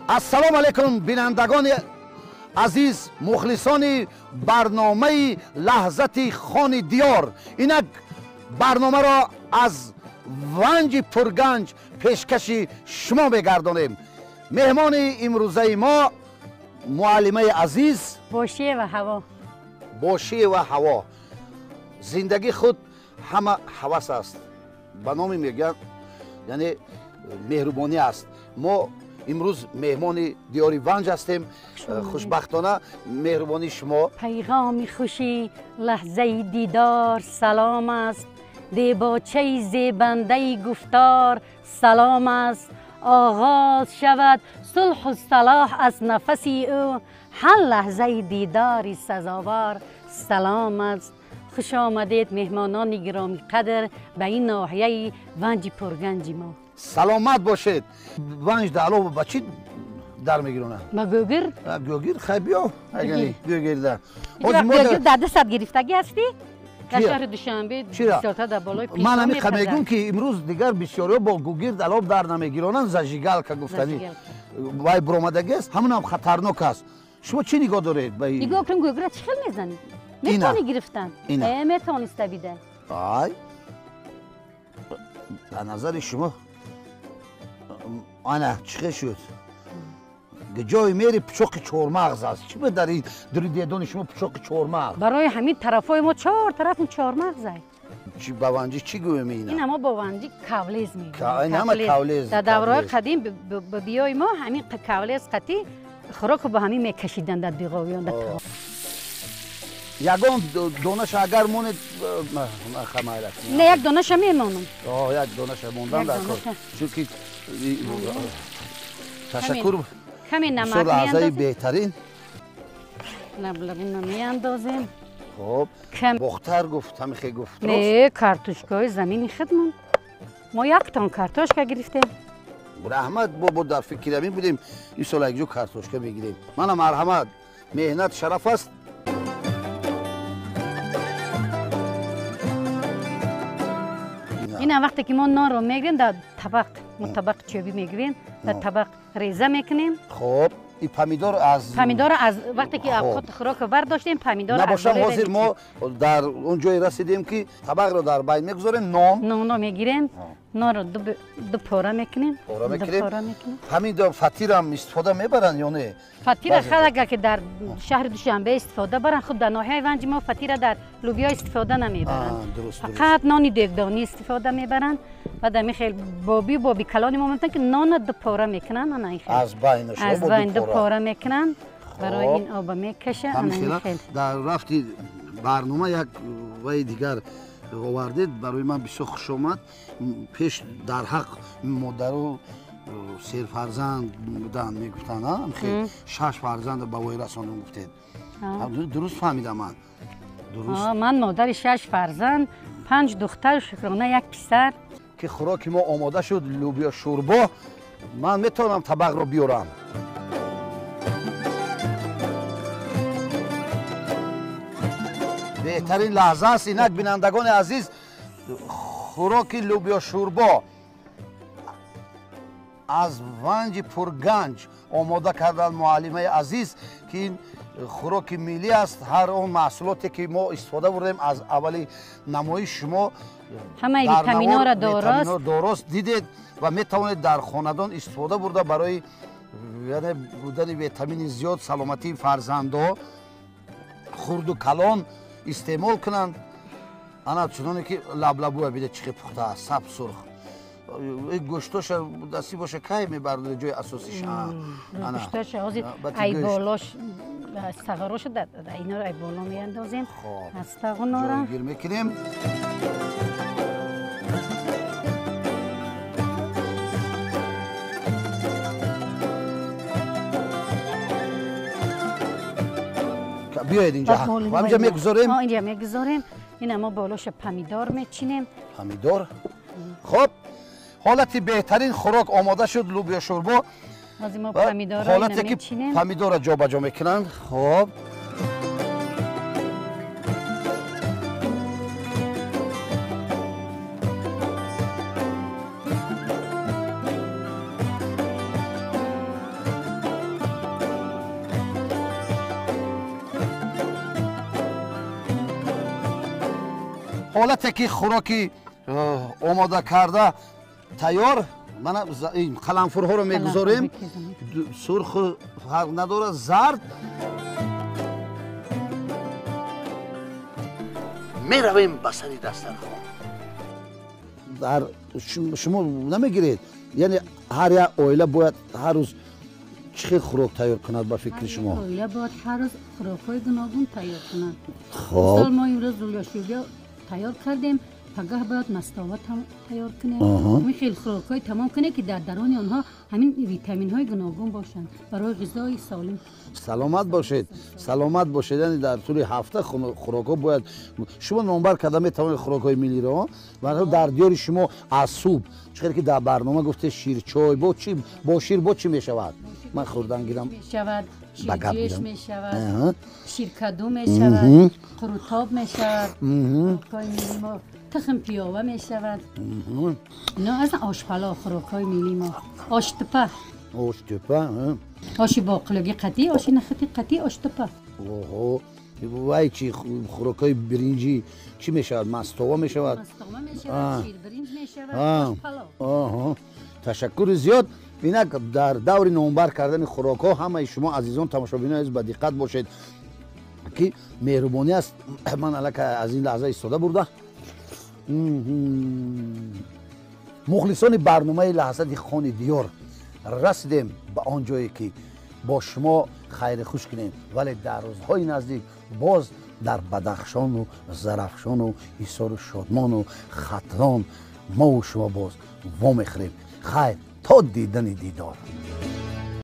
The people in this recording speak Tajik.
Ассалому алайкум бинандагони азиз, мухлисони барномаи лаҳзати хони диёр. Инак барномаро аз Ванҷи Пурганҷ пешкаши шумо мегардонем. Меҳмони имрӯзаи мо муаллимаи азиз Бошиева Ҳаво. Бошиева Ҳаво. Зиндагӣ худ ҳама ҳавас аст, ба номи мегӯянд, яъне меҳрубонӣ аст. Мо имрӯз меҳмони диёри Ванҷ ҳастем. Хушбахтона меҳрубонии шумо. Пайғоми хушӣ лаҳзаи дидор салом аст, дебочаи зебандаи гуфтор салом аст. Оғоз шавад сулҳу салоҳ аз нафаси ӯ, ҳар лаҳзаи дидори сазовор салом аст. Хуш омадед меҳмонони гиромиқадр ба ин ноҳияи Ванҷи Пурганҷи мо. Саломат бошед. Ванҷ дар алов ба чӣ дар мегиронад? Ба гӯгир. Гӯгир, хай биё, агани гӯгирда. Гӯгир дар дастат гирифтагӣ ҳастӣ? Дар шаҳри Душанбе бисёртар дар болои писта ман ҳамин мегӯм, ки имрӯз дигар бисёриҳо бо гӯгирд алов дар намегиронанд. Зажигалка гуфтанӣ вай буромадагӣ аст, ҳамунам хатарнок аст. Шумо чӣ нигоҳ доред ба ин? Нигоҳ кунем гӯгира чӣ хел мезанӣ? Метавонӣ гирифтан? Метавониста бида. Ай, дар назари шумо ана чӣ хел шуд? Ҷои мери пучоқи чормағз аст. Чӣ ба дар дури дедони шумо пучоқи чормағз? Барои ҳамин тарафҳои мо чор тараф чормағз ай. Чӣ ба ванҷӣ чӣ гӯем ина? Ин мо ба ванҷӣ кавлез мегӯем. Ин ҳама кавлез. Дар давраҳои қадим биёи мо ҳамин кавлез қатӣ хӯрокро ба ҳамин мекашиданд дар биғовиён. Ягон донаша агар монед хамайлак. Не, як донаша мемонам. Як донаша мондан дар кор. Чунки ташаккур. Каме намак меандозем. Беҳтарин. Лаблабуна меандозем. Хоб. Бохтар гуфт, ҳамихе гуфт. Не, картошкаҳои замини худмон. Мо як тон картошка гирифтем. Раҳмат бобо, дар фикри ҳамин будем ин сол якҷо картошка мегирем. Мана марҳамат, меҳнат шараф аст. Ина вақте ки мо нонро мегирем дар табақ, мо табақи чӯбӣ мегирем, дар табақ реза мекунем. Хоб, и помидор аз помидор аз вақте ки хӯрокро бардоштем, помидор набошам. Ҳозир мо дар он ҷое расидем, ки табақро дар байн мегузорем, нон нонро мегирем, нонро ду пора мекунем. Пора мекунем. Ҳамин фатирам истифода мебаранд ё не? Фатира хеле ки дар шаҳри Душанбе истифода баранд, худ дар ноҳияи Ванҷи мо фатира дар лӯбиё истифода намебаранд. Фақат нони дегдонӣ истифода мебаранд. Баъд ҳамин хел боби калони мо мегӯянд, ки нонро ду пора мекунанд. Ана ин хел аз байнаш аз байн ду пора мекунанд, барои ин оба мекаша. Дар рафти барнома як ваи дигар овардед, барои ман бисёр хуш омад. Пеш дар ҳақ модару серфарзанд буданд мегуфтанд, шаш фарзанд ба вой расондум гуфтед. Дуруст фаҳмидам ман? Дуруст. Ман модари шаш фарзанд, панҷ духтар, шукрона як писар. Ки хӯроки мо омода шуд, лӯбиё шӯрбо. Ман метавонам табақро биёрам? Беҳтарин лаҳза аст. Инак бинандагони азиз, хӯроки лӯбиё шӯрбо аз Ванҷи Пурганҷ омода карданд муаллимаи азиз, ки ин хӯроки миллӣ аст. Ҳар он маҳсулоте ки мо истифода бурдем аз аввали намоиши шумо ҳамаи витаминҳоро дорост дидед ва метавонед дар хонадон истифода бурда барои яъне будани витамини зиёд, саломатии фарзандо хурду калон истеъмол кунанд. Ана чуноне ки лаблабуя биде чӣ хел пухта аст, саб сурх. Гӯштоша дастӣ боша кай мебардори ҷои асосиш? Гӯштоша ҳозир ай болош сағароша инаро ай боло меандозем. Аз тағунора ҷойгир мекунем. Биёед инҷа, инҷа мегузорем. Инҷа мегузорем. Ина мо болоша помидор мечинем. Помидор. Хоб, ҳолати беҳтарин хӯрок омода шуд, лӯбиё шӯрбо. Ҳозир мо помидорро мечинем. Помидорро ҷобаҷо мекунанд. Хоб, Ҳолате ки хӯроки омода карда тайёр, мана қаламфурҳоро мегузорем. Сурх фарқ надорад, зард. Меравем ба сари дастархон. Дар шумо намегиред, яъне ҳар як оила бояд ҳар рӯз чӣ хел хӯрок тайёр кунад ба фикри шумо? Оила бояд ҳар рӯз хӯрокҳои гуногун тайёр кунад. Мисол, мо имрӯз зулёшӯбия тайёр кардем, пагаҳ бояд мастова тайёр кунем. Ҳамин хел хӯрокҳои тамом кунем, ки дар дарони онҳо ҳамин витаминҳои гуногун бошанд барои ғизои солим. Саломат бошед, саломат бошед. Яъне дар тӯли ҳафта хӯрокҳо бояд шумо номбар карда метавонед хӯрокҳои миллиро. Дар диёри шумо аз субҳ чӣ хеле ки дар барнома гуфте ширчой бо чӣ, бо шир бо чӣ мешавад? Ман хӯрдан гирам. Мешавад ширҷӯш мешавад, ширкаду мешавад, қурутоб мешавад, хӯрокҳои милли мо тухм пиёва мешавад. Ино аз ошпалов хӯрокҳои милли мо. Оштупа. Оштупа. Оши боқилоги қатӣ, оши нахати қатӣ, оштупа. Оҳо, вай чӣ хӯрокҳои биринҷӣ чӣ мешавад? Мастова мешавад? Мастова мешавад, ширбиринҷ мешавад, ошпалов. Оҳо, ташаккури зиёд. Инак дар даври номбар кардани хӯрокҳо ҳамаи шумо азизон тамошобинони азиз ба диққат бошед, ки меҳрубонӣ аст. Ман аллакай аз ин лаҳза истода бурда. Мухлисони барномаи лаҳзати хони диёр, расидем ба он ҷое ки бо шумо хайри хуш кунем, вале дар рӯзҳои наздик боз дар Бадахшону Зарафшону Ҳисору Шодмону Хатлон мову шумо боз вомехӯрем. Хайр, то дидани дидор.